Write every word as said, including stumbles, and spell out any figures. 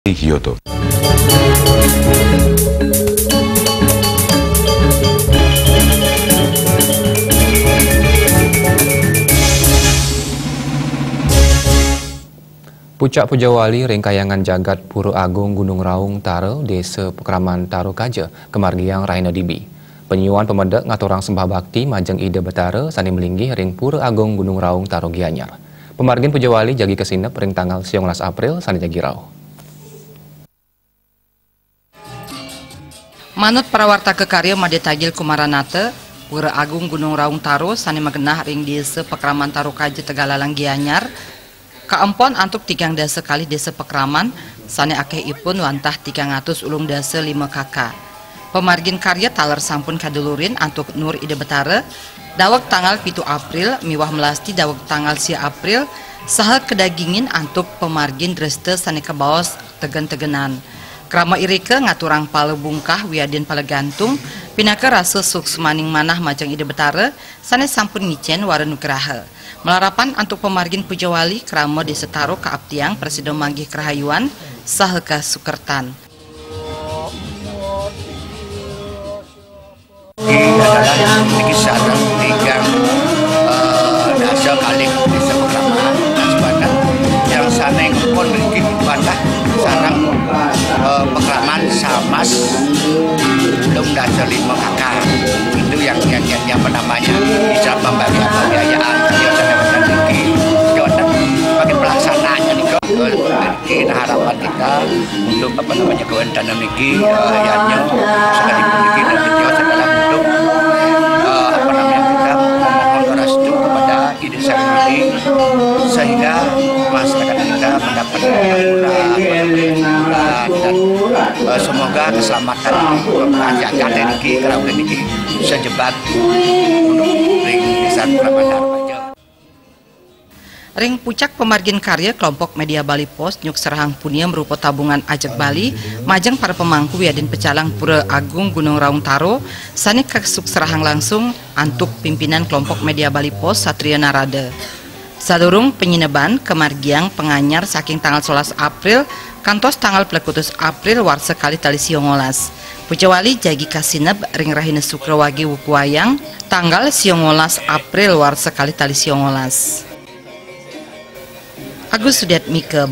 Hyoto. Pucak Puja Wali ring Kahyangan Jagat Pura Agung Gunung Raung Tara, Desa Pakraman Tara Kaja, kamargiang rahina dibi. Panyuan pamedek ngaturang sembah bakti majeng Ida Betara sane malinggih ring Pura Agung Gunung Raung Tara Gianyar. Pamargin Puja Wali jagi kasineb ring tanggal siangolas April sane jagi rauh. Manut prawartaka karya Madya Tajil Kumaranata, Pura Agung Gunung Raung Taro sane magenah ring Desa Pakraman Taro Kaja, Tegalalang Gianyar, kaempon antuk tigang dasa kalih desa pakraman sane akehipun wantah tigang atus ulung dasa lima K K. Pamargin karya taler sampun kadulurin antuk Nur Ida Betara daweg tanggal pitu April miwah melasti daweg tanggal sia April, saha kadagingin antuk pamargin dresta sane kabaos tegen-tegenan. Krama irika ngaturang pala bungkah wiadin pala gantung, pinaka rasa suksmaning manah majeng Ida Betara sane sampun ngicen wara nugraha. Malarapan antuk pamargin Puja Wali, krama Desa Taro kaaptiang prasida manggih karahayuan saha kasukertan. Niki adalah niki sareng tigang, eh, dasa kalih desa pakraman, nah, sebanten yang sane ngempon niki wantah sareng, eh, pakraman samas ulung dasa lima K K. Itu yang, yang, yang, yang apa namanya, bisa membagi pembiayaan, ya, sane wonten niki. Ya, wonten bagi pelaksanaannya nika, eh, niki, nah, harapan kita untuk, apa namanya, kewentanan niki, eh, yadnya sekalipun niki dan kita dalam bentuk, eh, apa namanya, kita memohon restu kepada Ida Sang Hyang Widi, sehingga masyarakat kita mendapat kemakmuran, kemakmuran, dan, eh, semoga keselamatan pemerintahan jagat niki, kerauhan niki, sejebat untuk ring desa Kraman Taro Kaja. Ring pucak pamargin karya, kelompok media Bali Post nyukserahang punia marupa tabungan ajeg Bali majeng para pamangku wiadin pecalang Pura Agung Gunung Raung Taro sane kasukserahang langsung antuk pimpinan kelompok media Bali Post, Satria Narada. Sadurung panyineban, kamargiang panganyar saking tanggal solas April kantos tanggal plekutus April warsa kalih tali siangolas. Puja Wali jagi kasineb ring rahina Sukra wage wuku wayang, tanggal siangolas April warsa kalih tali siangolas. Agus Sudiatmika.